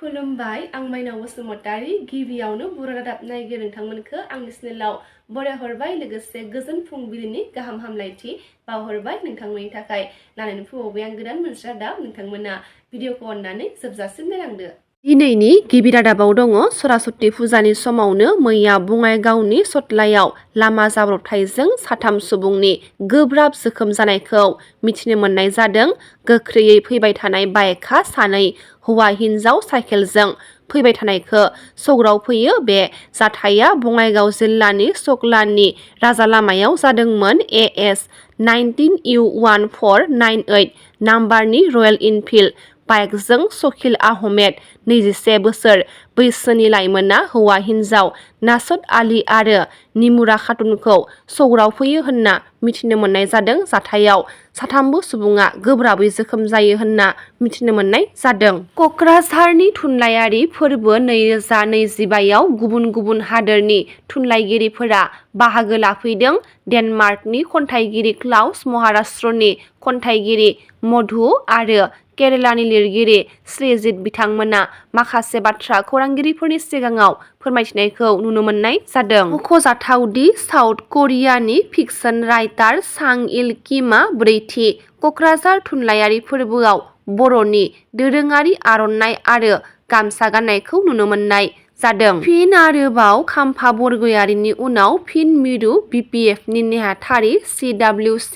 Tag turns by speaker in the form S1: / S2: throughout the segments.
S1: खुलुमबाय आं माइनाव बसुमतारी गिबियावनो बर' रादाब नायगिरि नोंथांमोनखौ आंनि चेनेलाव बरायहरबाय लोगोसे गोजोन फुंबिलिनि गाहाम हामलायथि बावहरबाय नोंथांमोननि थाखाय लानानै फैबावबाय आं गोदान मोनसे रादाब नोंथांमोना भिडिअखौ अननानै जोबजासिम नायलांदो। दिनैनि गिबि रादाबाव दङ सरासति फुजानि समावनो मैया बङाइगावनि सतलायाव लामा जाब्रबथायजों साथाम सुबुंनि गोब्राब जोखोम जानायखौ मिथिनो मोननाय जादों। गोख्रैयै फैबाय थानाय बाइकआ सानै हौवा हिन्जाव साइकेलजों फैबाय थानायखौ सौग्राव फैयो। बे जाथाया बङाइगाव जिल्लानि सकलानि राजा लामायाव जादोंमोन। AS 19U1498 नाम्बारनि रयेल इनफिल्ड बाइकजों शकील आहमेद 21 बोसोर बैसोनि लाइमोना हौवा हिन्जाव नासद आली आरो निमुरा खातुनखौ सौग्रावफैयो होनना मिथिनो मोननाय जादों। जाथायाव साथामबो सुबुङा गोब्राबै जोखोम जायो होनना मिथिनो मोननाय जादों। क'क्राझारनि थुनलाइयारि फोरबो 2025आव गुबुन गुबुन हादोरनि थुनलाइगिरिफोरा बाहागो लाफैदों। डेनमार्कनि खन्थाइगिरि क्लाउस, महाराष्ट्रनि खन्थाइगिरि मधु आरो केरेलानि लिरगिरि श्रीजित बिथांमोना माखासे बाथ्रा खौरांगिरिफोरनि सिगाङाव फोरमायथिनायखौ नुनो मोननाय जादों। मख'जाथावदि साउथ करियानि फिक्सन राइटार चां इल किमआ ब्रैथि क'क्राझार थुनलाइयारि फोरबोआव बर'नि दोरोङारि आर'नाइ आरो गामसा गाननायखौ नुनो मोननाय जादों। फिन आरोबाव खाम्फा बरगयारिनि उनाव फिन मिरु BPFनि नेहाथारि CWC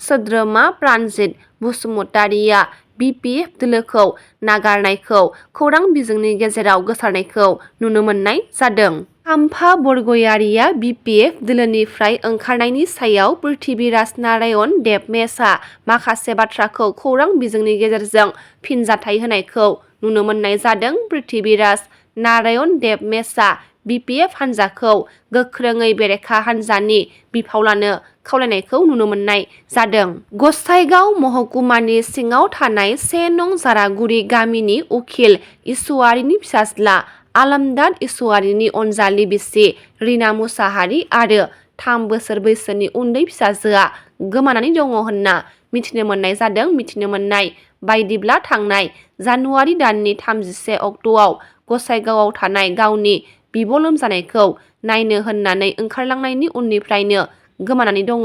S1: सोद्रोमा प्राणजित बसुमतारिया BPF दोलोखौ नागारनायखौ खौरां बिजोंनि गेजेराव गोसारनायखौ नुनो मोननाय जादों। खाम्फा बरगयारिया BPF दोलोनिफ्राय ओंखारनायनि सायाव पृथ्वीराज नारायण देबमेसआ माखासे बाथ्राखौ खौरां बिजोंनि गेजेरजों फिनजाथाय होनायखौ नुनो मोननाय जादों। पृथ्वीराज नारायण देबमेसआ BPF हान्जाखौ गोख्रोङै बेरेखा हान्जानि बिफाव लानो खावलायनायखौ नुनो मोननाय जादों। गसाइगाव महकुमानि सिङाव थानाय 1 नं जारागुरि गामिनि उखिल इसवारिनि फिसाज्ला आलमदाद इसवारिनि अनजालि बिसि रिना मुसाहारि आरो 3 बोसोर बैसोनि उन्दै फिसाजोआ गोमानानै दङ होनना मिथिनो मोननाय जादों। मिथिनो मोननाय बायदिब्ला थांनाय जानुवारि दाननि 31 अक्ट'आव गसाइगावआव थानाय गावनि बिब' लोमजानायखौ नायनो होननानै ओंखारलांनायनि उननिफ्रायनो गोमानानै दङ।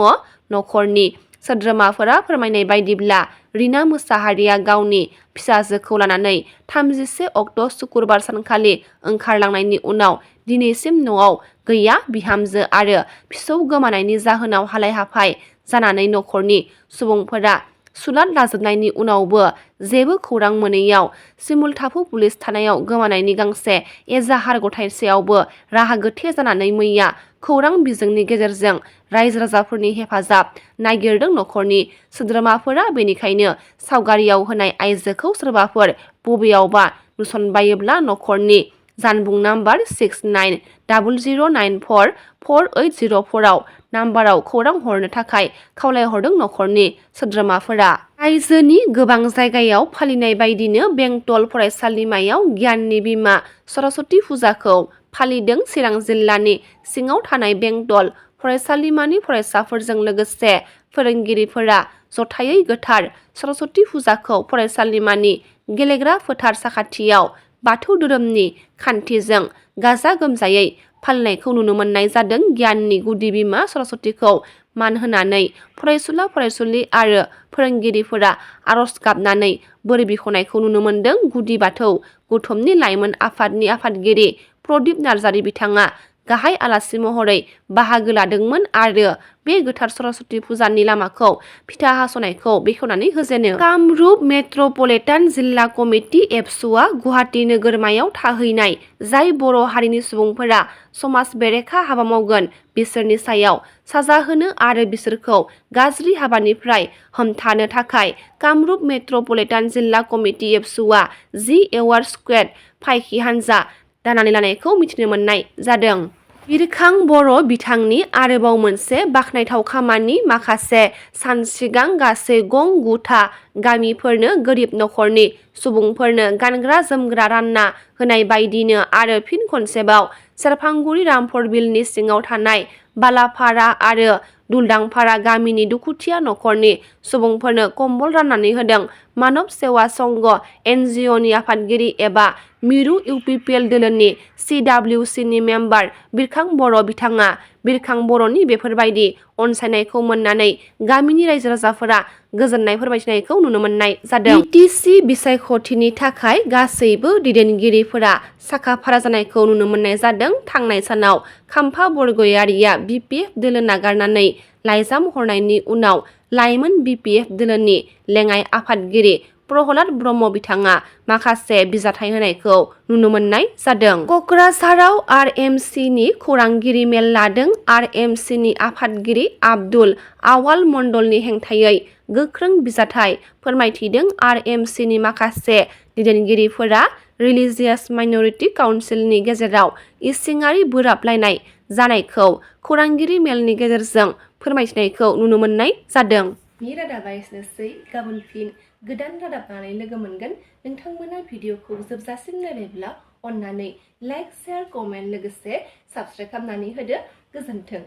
S1: न'खरनि सोद्रोमाफोरा फोरमायनाय बायदिब्ला रिना मुसाहारिया गावनि फिसाजोखौ लानानै 31 अक्ट' सुक्रुबार सानखालि ओंखारलांनायनि उनाव दिनैसिम न'आव गैया। बिहामजो आरो फिसौ गोमानायनि जाहोनाव हालाय हाफाय जानानै न'खरनि सुबुंफोरा सुलाद लाजोबनायनि उनावबो जेबो खौरां मोनैयाव सिमुलटाफु पुलिस थानायाव गोमानायनि गांसे एजाहार गथायसेयावबो राहा गोथे जानानै मैया खौरां बिजोंनि गेजेरजों रायजो राजाफोरनि हेफाजाब नागिरदों न'खरनि सोद्रोमाफोरा। बेनिखायनो सावगारियाव होनाय आइजोखौ सोरबाफोर बबेयावबा नुसनबायोब्ला न'खरनि जानबुं नाम्बार 6900944804 आव नाम्बाराव खौरां हरनो थाखाय खावलायहरदों न'खरनि सोद्रोमाफोरा। रायजोनि गोबां जायगायाव फालिनाय बायदिनो बेंटल फरायसालिमायाव गियाननि बिमा सरस्वती फुजाखौ फालिदों। चिरां जिल्लानि सिङाव थानाय बेंटल फरायसालिमानि फरायसाफोरजों लोगोसे फोरोंगिरिफोरा जथायै गोथार सरस्वती फुजाखौ फरायसालिमानि गेलेग्रा फोथार साखाथियाव बाथौ धोरोमनि खान्थिजों गाजा गोमजायै फालिनायखौ नुनो मोननाय जादों। गियाननि गुदि बिमा सरस्वतीखौ मान होनानै फरायसुला फरायसुलि आरो फोरोंगिरिफोरा आरज गाबनानै बोर बिख'नायखौ नुनो मोनदों। गुदि बाथौ गौथुमनि लाइमोन आफादनि आफादगिरि प्रदीप नार्जारी बिथाङा गाहाय आलासि महरै बाहागो लादोंमोन आरो बे गोथार सरस्वती फुजानि लामाखौ फिथा हास'नायखौ बेखेवनानै होजेनो। कामरुप मेट्र'पलिटान जिल्ला कमिटि एबसुआ गुवाहाटि नोगोरमायाव थाहैनाय जाय बर' हारिनि सुबुंफोरा समाज बेरेखा हाबा मावगोन बिसोरनि सायाव साजा होनो आरो बिसोरखौ गाज्रि हाबानिफ्राय हमथानो थाखाय कामरुप मेट्र'पलिटान जिल्ला कमिटि एबसुआ G एवार्ड स्क्वेड फायखि हान्जा दानानै लानायखौ मिथिनो मोननाय जादों। बिरखां बर' बिथांनि आरोबाव मोनसे बाखनायथाव खामानि माखासे सान सिगां गासै गं 9था गामिफोरनो गोरिब न'खरनि सुबुंफोरनो गानग्रा जोमग्रा रानना होनाय बायदिनो आरो फिन खनसेबाव सेरफांगुरि रामफुरबिलनि सिङाव थानाय बालाफारा आरो दुलदांफारा गामिनि दुखुथिया न'खरनि सुबुंफोरनो कम्बल राननानै होदों। मानव सेवा संघ NGOनि आफादगिरि एबा मिरु UPPL दोलोनि CWCनि मेम्बार बिरखां बर' बिथाङा बिरखां बर'नि बेफोरबायदि अनसायनायखौ मोननानै गामिनि रायजो राजाफोरा गोजोननाय फोरमायथिनायखौ नुनो मोननाय जादों। BTC बिसायख'थिनि थाखाय गासैबो दैदेनगिरिफोरा साखा-फारा जानायखौ नुनो मोननाय जादों। थांनाय सानाव खाम्फा बरगयारिया BPF दोलो नागारनानै लाइजाम हरनायनि उनाव लाइमोन BPF दोलोनि लेङाइ आफादगिरि प्रहलाद ब्रह्म बिथाङा माखासे बिजाथाइ होनायखौ नुनो मोननाय जादों। क'क्राझाराव RMCनि खौरांगिरि मेल लादों। RMCनि आफादगिरि आब्दुल आवाल मण्डलनि हेंथायै गोख्रों बिजाथाइ फोरमायथिदों। RMCनि माखासे दैदेनगिरिफोरा रिलिजियास माइनरिटि काउन्सिलनि गेजेराव इसिङारि बोराबलायनाय जानायखौ खौरांगिरि मेलनि गेजेरजों फोरमायथिनायखौ नुनो मोननाय जादों। बे रादाबा एसेनोसै। गाबोन फिन गोदान रादाब लानानै लोगो मोनगोन। नोंथांमोना भिडिअखौ जोबजासिम नायबायब्ला अन्नानै लाइक, शेयार, कमेन्ट लोगोसे साबस्क्राइब खालामनानै होदो। गोजोन्थों।